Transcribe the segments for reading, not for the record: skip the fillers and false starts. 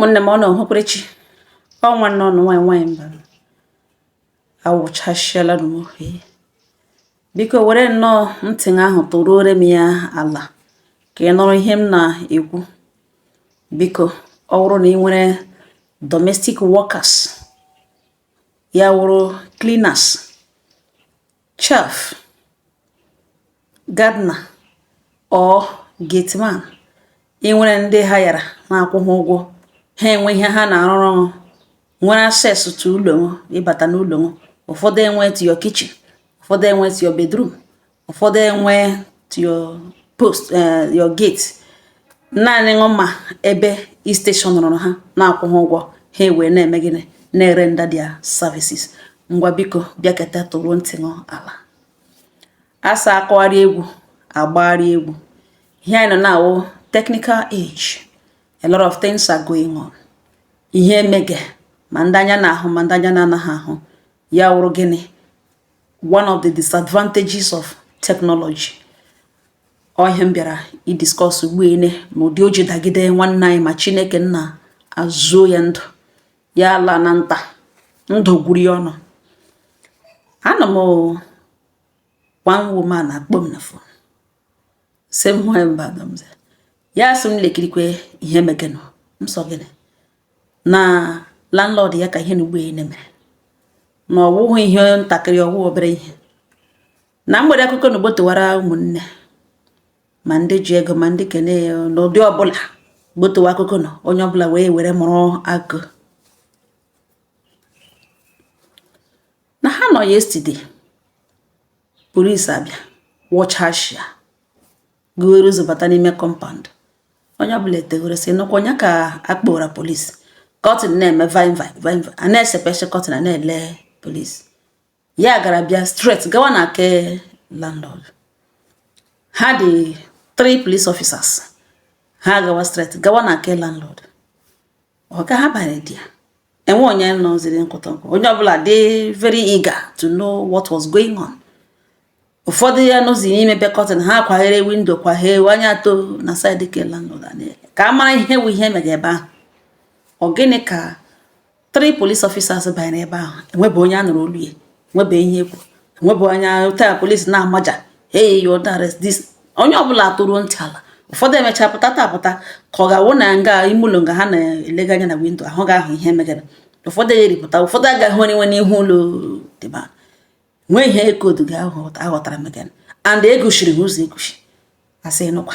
Ụmụnne m, ọ na ohukwerechi ọ nwanne ọnụ nwaanyị nwaanyị mba awụchasịala m ohe. Biko were nnọọ ntị ahụ tụruore m ya ala ka ị nụrụ ihe m na-ekwu. Biko, ọ bụrụ na ị nwere domestic workers, ya wụrụ cleaners, chef, gardener or gateman, ị nwere ndị ha yara na-akwụ ha ụgwọ, ha enwe ihe ha na-arụrụ, nwere access to ụlọ, ịbata n'ụlọ. Ụfọdụ enwe to your kitchen, ụfọdụ enwe to your bedroom, ụfọdụ enwe to your post, your gate. Naanị ṅụ ma ebe i station rụrụ ha na-akwụ ha ụgwọ, ha ewee na-eme gịnị? Na-erender their services. Ngwa, biko bịaketa tụrụ ntị ṅụ ala. Asa akọgharị egwu, agbagharị egwu. Ihe anyị nọ na-awụ technical age. A lot of things are going on. Ihe emege ma ndị anya na-ahụ ma ndị anya na-anaghị ahụ. Ya wụrụ gịnị? One of the disadvantages of technology. Ọ ihe m bịara idiscuss ugbu ene na ụdị o ji dagide nwanne anyị, ma Chineke nna azụo ya ndụ ya ala na nta ndụ gwuru ya ọnụ. Anọ m, one woman akpọ m na phone, sị m, "Nwaanyị mba," ya sị m, "Lekirikwe ihe megenụ." M sọ, "Gịnị?" Na landlord ya ka ihe na ugbo ene mere, na ọ wụghị ihe ntakịrị, ọwụ obere ihe. Na mgbede akụkọ na gbotowara ụmụnne, ma ndị ji ego ma ndị kene n'ụdị ọbụla, gbotowa akụkọ nọ, onye ọbụla wee were mụrụ akụ na ha nọ. Yesterday, police abịa wọchashia, gụghere ụzọ bata n'ime compound. Onye ọbụla etegoro sị nụkwa onye ka akpọra police. Curtain na-eme vine vine vine vine, a na-esepeshe curtain, a na-ele police. Ya gara bịa straight gawa na ke landlord. Ha dị three police officers. Ha gawa straight gawa na ke landlord. Ọ ka ha banyere di ya, enwe onye nọziri nkụtọnkụ. Onye ọbụla dị very eager to know what was going on. Ụfọdụ ya nọzi n'imepe curtain, ha kwaghere window, kwaghee anya atọ na side ke landlord ka a mara ihe wụ ihe mega ebe ahụ. Ọ gịnị ka three police officers banyere ebe ahụ? Enwebe onye a nụrụ olu ya, enwebe ihe ekwu, enwebe onye taa police na-amaja, "Hey, you under arrest," this. Onye ọbụla tụrụ ntị ala. Ụfọdụ emechaa pụta taa pụta ka ọ ga-awụ na nga ime ụlọ nga ha na-elega anya na window ahụ ga-ahụ ihe megara. Ụfọdụ eripụta, ụfọdụ agaghị onye n'ihu ụlọ dịba nwee ihe ekodu ga-aghọtara megara and egoshiri ha ụzọ egoshi. Asị nụkwa,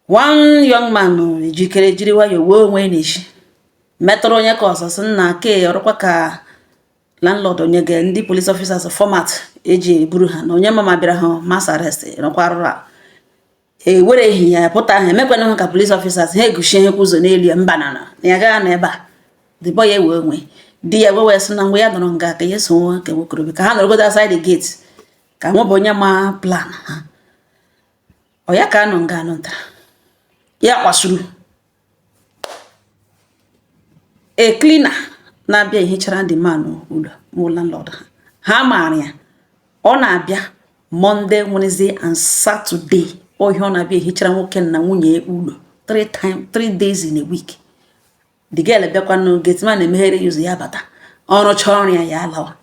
one young man ejikere jiri nwayọọ wee onwe na-eshi metụrụ onye ka ọzọ, sị nna ke ọrụkwa ka landlord onye ga ndị police officers format eji eburu ha na onye mama bịara ha mass arrest rụkwa arụrụ a ewereghị ya pụta ahụ emekwana ha ka police officers ha eguchie ihe ụzọ n'elu ya. Mba, na na ya gaghị na ebe a. The boy ewe onwe di ya wee sị na mgbe ya nọrọ nga ka ya so nwa nke nwokorobịa ka ha nọrọgodo outside the gate ka nwebụ onye ma plan ha. Ọ ya ka anọ nga anọ ntara ya kwasuru a cleaner na-abịa ehichara the man ụlọ mụ landlord ha. Ha maara ya, ọ na-abịa Monday, Wednesday and Saturday. Ohia ọ na-abịa ehichara nwoke na nwunye ụlọ three time, 3 days in a week. The girl bịakwanụ, gateman emeghere ya ụzọ, ya bata, ọ rụchaa ọrụ ya, ya alawa.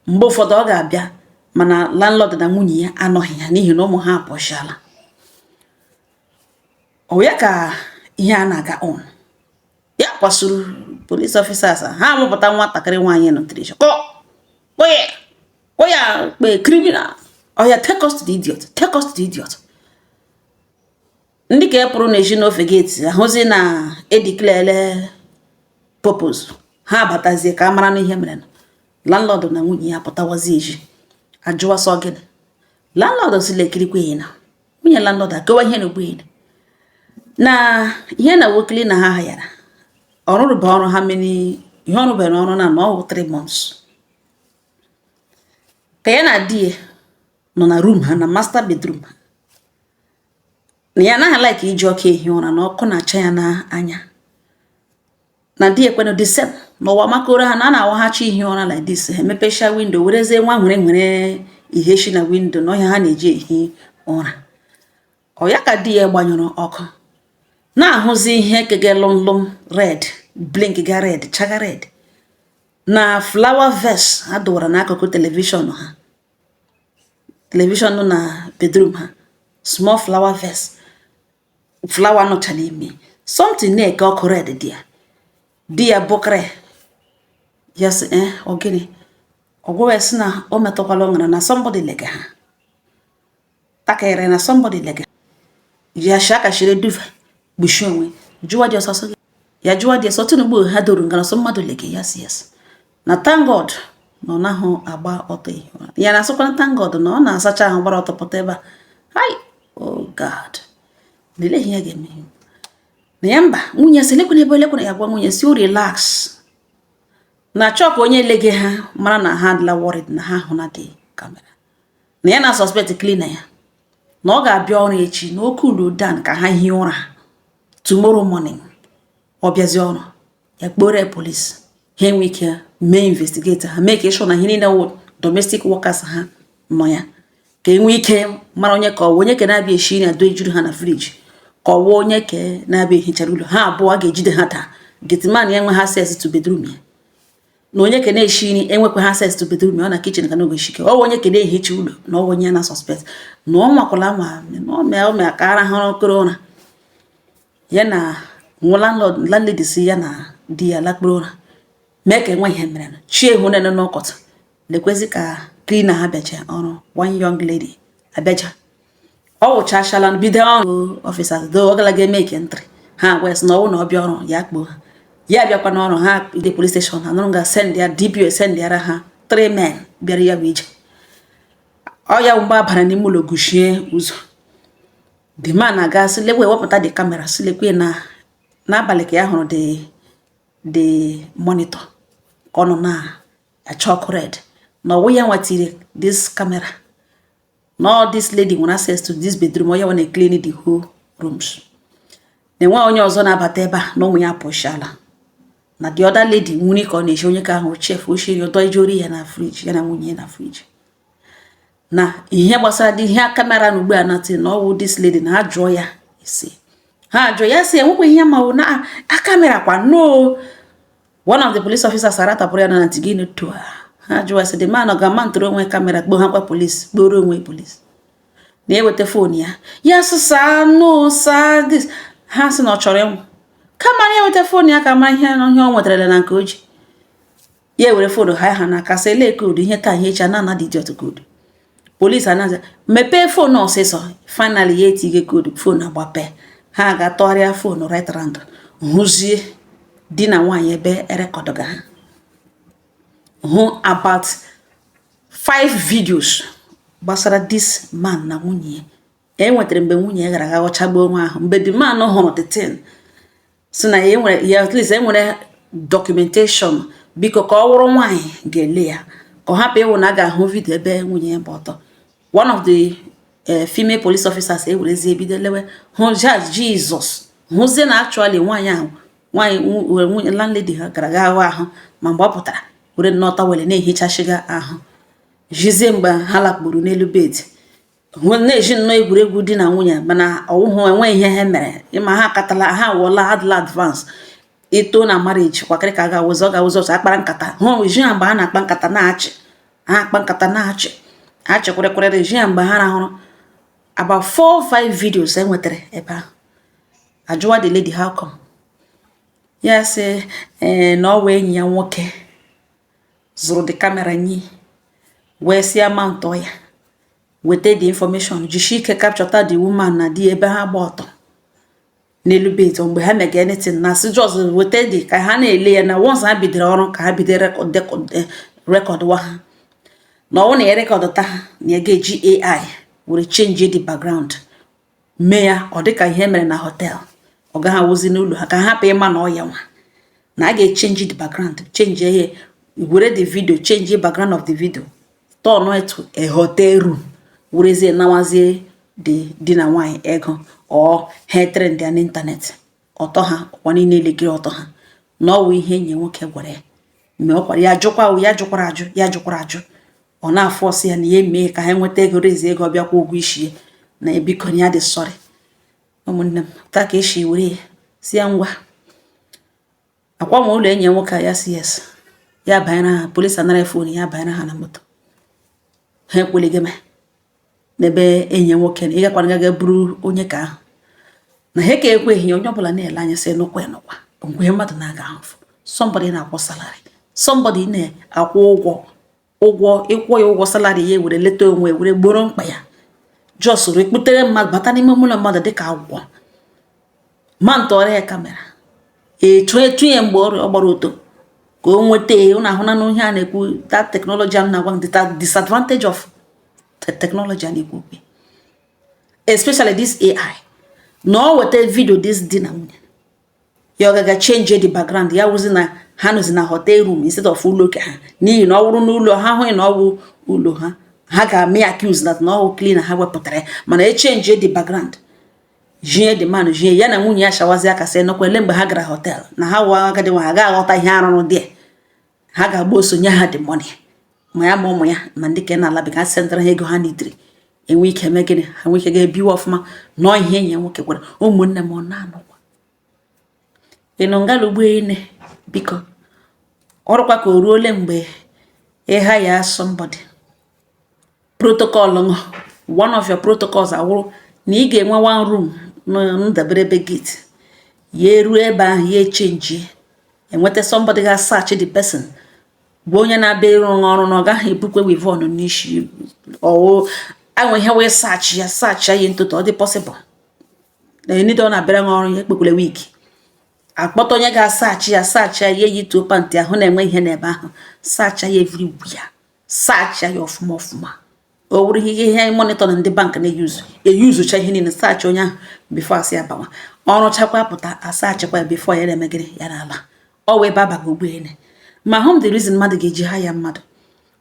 Mgbe ụfọdụ ọ ga-abịa mana landlord na nwunye ya anọghị ya n'ihi na ụmụ ha apụchiala. Ọ ya ka ihe a na-aga on, ya kwasuru police officers ha amụpụta nwatakịrị nwaanyị nọtiri kpọ ya kpe criminal. Oya, take us to the idiot, take us to the idiot. Ndị ka e pụrụ na-esi n'ofe gate ahụzi na edeclarele purpose ha batazie ka a mara n'ihe mere na landlord na nwunye ya pụtawazi eji ajụwasọ gịnị. Landlord si lekirikwa ihe na nwunye landlord akọwa ihe na ugbo na ihe na wokili na ha hayara ọrụrụbe ọrụ ha many ihe ọ rụbere ọrụ na ọwụ 3 months ka ya na di ya nọ na room ha, na master bedroom ha, na ya anaghị like iji ọkụ ehi ụra, na ọkụ na-acha ya n'anya. Na di ekwenụ the same n'ụwa makoro ha na a na-awaghachi ihi ụra like this. Ha emepecha window, werezie nwa nwere nwere ihe shi na window na ọhịa ha na-eji ehi ụra. Ọ ya ka di ya gbanyụrụ ọkụ. Na-ahụzi ihe kege lụmlụm red, blink ga red, chaga red na flower vase ha dọwara n'akụkụ television ha, television nọ na bedroom ha, small flower vase, flower nọcha n'ime, something na-eke ọkụ red dị ya. Di ya bụkịrị ya sị, "Eh, ọ gịnị?" Ọ gwawa sị na o metụkwala ọṅara na somebody lega ha takịrị, na somebody lega ya shi aka shiri duvet kpuchie onwe. Jụwa dị ọsọsọ ya, jụwa dị ọsọ tunugbo ha doro ngara sọ mmadụ lege ya. Si yes, na thank God na ọ naghị agba ọtọ ehi ụra. Ya na-asịkwa thank God na ọ na-asacha ahụ gbara ọtọ pụta ebe a. Hai, oh God, lelee ihe ya ga-eme na ya. Mba, nwunye sị lekwana ebe lekwana ya. Gwa nwunye si o relax, na achọ ka onye lege ha mara na ha adịla worried na ha hụ na dị camera, na ya na suspect cleaner ya, na ọ ga-abịa ọrụ echi na oke cool down ka ha hie ụra. Tomorrow morning ọ bịazi ọrụ, ya kpọrọ police, ha enwe ike mee investigate ha, mee ka ịchọ na ihe niile wụ domestic workers ha nọ ya, ka enwee ike mara onye ka ọ wụ onye ka na-abịa eshi nri ado ejuru ha na fridge, ka ọ wụ onye ka na-abịa ehichara ụlọ ha. Abụọ a ga-ejide ha taa. Gateman ya enweghị access to bedroom ya, na onye ka na-eshi nri enwekwa access to bedroom ya, ọ na kitchen ka n'oge shike. Ọ wụ onye ka na-ehicha ụlọ, na ọ wụ onye na suspect, na ọ nwakwala nwa na ọ mee ka arahụrụ okoro ụra. Ya na nwa landlord, landlady si ya na di ya lakpuru ụra, mee ka enwe ihe mere chi ehu nene n'ụkọtụ. Lekwezi ka cleaner ha bịacha ọrụ, one young lady abịaja, ọ wụchachala bido ọrụ. Officers do ọ galaga eme eke ntri ha gwa ya sị na ọwụ na ọ bịa ọrụ ya kpoo ha. Ya bịakwa n'ọrụ ha ide police station ha nụrụ ga send ya DPO send yara ha three men bịara ya bụ ije. Ọ ya mgbe a bara n'ime ụlọ guchie ụzọ, the man aga sị lekwe, wepụta the camera, sị lekwe na n'abalị ka ya hụrụ the monitor ka ọ nọ na-acha ọkụ red, na ọwụ ya nwetiri this camera, na all this lady nwere access to this bedroom, ọ ya nwa na-clean the whole rooms, na enwe onye ọzọ na-abata ebe a, na ụmụ ya pụshala, na the other lady nwere ka ọ na-eshi onye ka ahụ chef oshiri ụtọ ijori ya na fridge, ya na nwunye ya na fridge, na ihe gbasara dị ihe camera na ugbu a na na ọwụ this lady, na ha jụọ ya isi, ha jụọ ya sị enwekwa ihe ma ọ na a camera kwa no. One of the police officers aratapụrụ ya na ntị gị to ha jụọ sị the man ọ ga-ama ntụrụ onwe camera kpoo ha kwa police, kporo onwe police na-eweta phone ya. Ya sị saa no saa this, ha sị na ọ chọrọ ịnwụ kama na eweta phone ya ka mara ihe ihe ọ nwetara na nke o ji ya ewere phone ha ha n'aka, sị lee code ihe taa ihe echi a na-ana the idiot code. Police anaghị mepee phone ọsịsọ. Finally ya etige code, phone agbape. Ha ga-atọgharịa phone right round, hụzie di na nwaanyị ebe erecordga ha, hụ about five videos gbasara this man na nwunye ya. E nwetara mgbe nwunye ya gara aga ghọchagbuo onwe ahụ. Mgbe the man hụrụ the thing, si na ya nwere ya, at least e nwere documentation, biko ka ọ wụrụ nwaanyị ga-ele ya, ka ọ hapụ ịwụ na a ga-ahụ video ebe nwunye ya gba ọtọ. One of the female police officers ewerezie bido lewe, hụ Jesus, hụzie na actually nwaanyị ahụ, nwaanyị nwunye landlady ha gara ga ahụ ahụ, ma mgbe ọ pụtara were nnọọ towel na-ehichashiga ahụ, jizie mgbe ha lakpuru n'elu bed, hụ na-eji nnọọ egwuregwu di na nwunye, mana ọwụhụ enwe ihe ha mere. Ịma ha akatala, ha awụọla adịla advance ito na marriage kwakịrị ka a ga-awụzi, ọ ga-awụzi ọzọ akpara nkata, hụ ji ha mgbe ha na-akpa nkata na-achị, ha akpa nkata na-achị achị kwịrịkwịrị, ji ha mgbe ha rahụrụ. About four five videos e nwetara ebe ahụ. Ajụwa the lady, how come? Ya sị ee, na ọ wụ enyi ya nwoke zụrụ the camera nyi, wee sị ya mount ya, weta the information, jisie ike capture the woman na di ebe ha gba ọtọ n'elu bed mgbe ha mega anything, na sị just weta dị ka ha na-ele ya, na once ha bidoro ọrụ ka ha bido record wa ha, na ọwụ na ya record ta ha, na ya ga-eji AI were change the background, mee ya ọ dịka ihe mere na hotel, ọ gaghị awụzi n'ụlọ ha, ka ha hapụ ịma na ọ ya nwa, na a ga-echange the background, change ihe, were the video, change the background of the video, turn it to a hotel room, werezie nawazie the di na nwaanyị ego ọ ha trend ya n'ịntanetị, ọtọ ha ụwa niile elekere ọtọ ha, na ọ wụ ihe enyi nwoke gwara ya mgbe ọ kwara ya jụkwa ya, jụkwara ajụ, ya jụkwara ajụ, ọ na-afụ ọsị ya na ya emee ka ha nweta ego, rezi ego, bịakwa ụgwọ isi ya, na ebiko ya dị sorry. Ụmụnne m, taa ka esi were ya si ya ngwa akwa ma ụlọ enyi ya nwoke a. Ya si yes, ya banyere ha. Polisi anara phone ya, banyere ha na moto. Ha ekwelighị eme n'ebe enyi ya nwoke na ịgakwana gaga buru onye ka ahụ na ha ka ekweghị. Onye ọbụla na-ele anya sị nụkwa nụkwa ngwe mmadụ na-aga ahụ. Somebody na-akwụ salary, somebody na-akwụ ụgwọ, ịkwụ ya ụgwọ salary, ya were leta onwe, were gboro mkpa ya, just rekputere mmadụ bata n'ime ụlọ mmadụ dịka agwọ ma ntọrọ ya camera etu etu ya mgbe ọ gbara oto ka o nweta. Ụnụ ahụ na ihe a na-ekwu, that technology a na-agwa, the disadvantage of the technology a na-ekwu okwu, especially this AI, na ọ weta video this di na nwunye ya, ọ gaga change the background, ya wụzi na ha nọzi na hotel room instead of ụlọ oke ha, n'ihi na ọ wụrụ n'ụlọ ha hụghị na ọ bụ ụlọ ha, ha ga-ame accuse that na ọ clean ha wepụtara ya. Mana e change the background, jie the man, jie ya na nwunye ya shawazi aka, sị nọkwa ele mgbe ha gara hotel na ha wa agadi nwa ha ga-aghọta ihe arụrụ dị ha ga-agba oso nye ha the money, ma ya ma ụmụ ya ma ndị ke na-ala bekee, ha sendara ha ego ha nidiri enwe ike mee gịnị, ha nwee ike ga-ebiwe ọfụma nọọ. Ihe enyi ya nwoke kwere. Ụmụnne m, ọ na-anụkwa ịnụ ngala ugboene. Biko, ọrụkwa ka o ruole mgbe ịha ya somebody protocol ṅụ. One of your protocols awụrụ na ị ga-enwe one room ndabere ebe gate ya eruo ebe ahụ, ya echenjie, enweta somebody ga search the person bụ onye na-abịa ịrụ ọrụ, na ọ gaghị ebukwe weave-on n'isi ọwụ anwe ihe wee search ya, search ya ntụtụ. Ọ dị possible na enide ọ na-abịara gị ọrụ ya ekpekwele week akpọta onye ga-asearch ya, search ya, ya eyituo pant ahụ na-enwe ihe n'ebe ahụ, search ya everywhere, search ya ọfụma ọfụma. O wuru ihe monitor na ndị bank na-eyuzu eyuzucha ihe niile, search onye ahụ before asị ya bawa ọrụ, chakwa pụta, asearchikwa ya before ya na-eme gịnị, ya na-ala. Ọ wee ebe abaghị ụgbọelu ma hụ m the reason mmadụ ga-eji ha ya mmadụ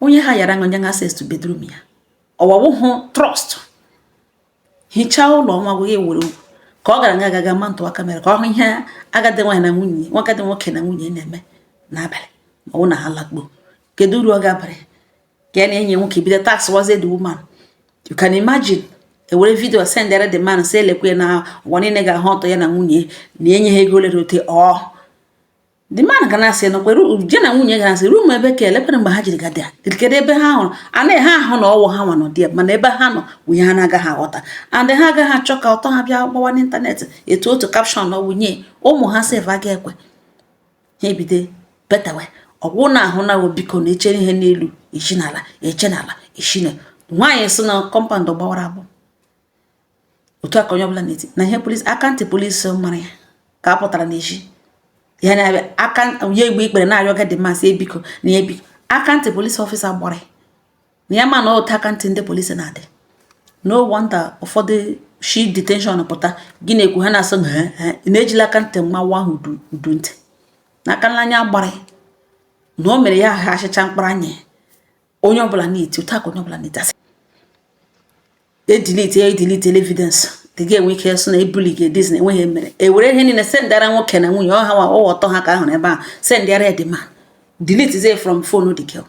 onye ha yara onye access to bedroom ya, ọwawụhụ trust. Hichaa ụlọ nwa gị were ka ọ gara nga agaga ma ntụwa camera ka ọ hụ ihe agadi nwaanyị na nwunye, nwagadi nwoke na nwunye na-eme n'abalị, ma ọ bụ na ha lakpuo. Kedu uru ọ ga-abara ka ya na enyi nwoke bido tax wazie the woman? You can imagine, ewere video sendere the man, sị elekwe na ụwa niile ga-ahụ ọtọ ya na nwunye na enye ha ego lere ote. Ọ the man ga na-asị nọkwa je na nwunye ga na-asị room ebe ka elekwere mgbe ha jiri ga dị, kedu ebe ha hụrụ anaghị ha ahụ na ọwụ ha nwa nọ dị, mana ebe ha nọ bụ ihe ha na-agaghị aghọta, and ha agaghị achọ ka ọtọ ha bịa gbawa n'ịntanetị etu otu caption ọ wụnye ụmụ ha sef aga ekwe ha ebido betawe ọgwụ na ahụ na biko na echere ihe n'elu echi n'ala, eche n'ala echi na nwaanyị si na compound gbawara agbụ. Otu a ka onye ọbụla na-eti na ihe polisi aka ntị polisi mara ya ka a pụtara n'ezi ya na-abịa aka ya egbe ikpere na-arịọ gadi masị ebiko na ya ebiko aka ntị. Polisi officer gbara na ya ma na otu aka ntị ndị polisi na-adị. No wonder ụfọdụ shi detention pụta gị na-ekwu ha na-asị ha na-ejila aka ntị mmawa ahụ udu ntị n'aka n'anya gbara na o mere ya ha achịcha mkpụrụ anya. Onye ọbụla na-eti otu aka, onye ọbụla na-eti asị edelete ya, edelete evidence dị ga-enwe ike sị na ebuli ga-edizi na enweghị mere. Ewere ihe niile sendara nwoke na nwunye ọ ha wa ọtọ ha ka ahụrụ ebe ahụ, sendara ya the man, delete from phone the girl,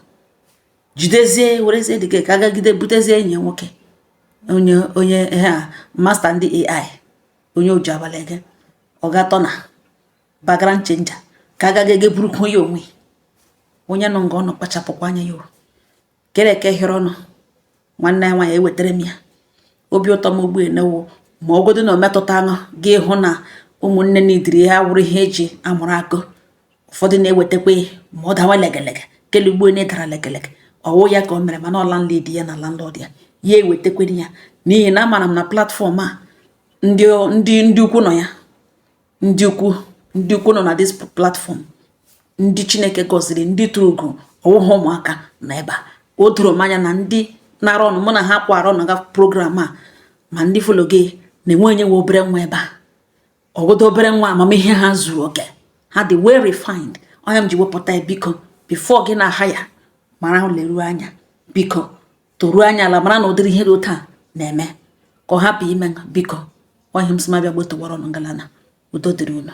jidezie, werezie the girl ka agagide butezie enyi nwoke, onye ha master ndị AI, onye oji abalị ege ọ ga-atọ na background changer ka agaghị ege burukwu ya onwe onye nọ nga ọ nọ kpachapụkwa anya ya. O kereke hịrị ọnụ nwanne ya nwaanyị ewetara m ya obi ụtọ m ugbu enewo ma ọgodo na ometụta aṅụ gị hụ na ụmụnne n'idiri ya wụrụ ihe eji amụrụ akụ. Ụfọdụ na-ewetakwa ma ọ dawa legelege kele ugbo onye dara legelege ọwụ ya ka o mere, mana ọ landlady ya na landlord ya ya ewetakwere ya, n'ihi na amara m na platform a ndị ukwu nọ ya, ndị ukwu nọ na this platform, ndị Chineke gọziri, ndị tụrụ ugo ọwụghị ụmụaka nọ ebe a. O doro m anya na ndị na-arụ ọnụ mụ na ha kwara ọnụ ga program a, ma ndị follow gị na-enwe onye nwe obere nwa ebe a, ọgodo obere nwa amamihe ha zuru oke, ha dị well refined. Onye m ji wepụta ya, biko, before gị na-aha ya mara, leruo anya, biko toruo anya ala, mara na ụdịrị ihe dị otu a na-eme ka ọ hapụ ime. Biko, ọhịa m sị m abịa gbotowara ọnụ ngalana. Udo dịrị unu.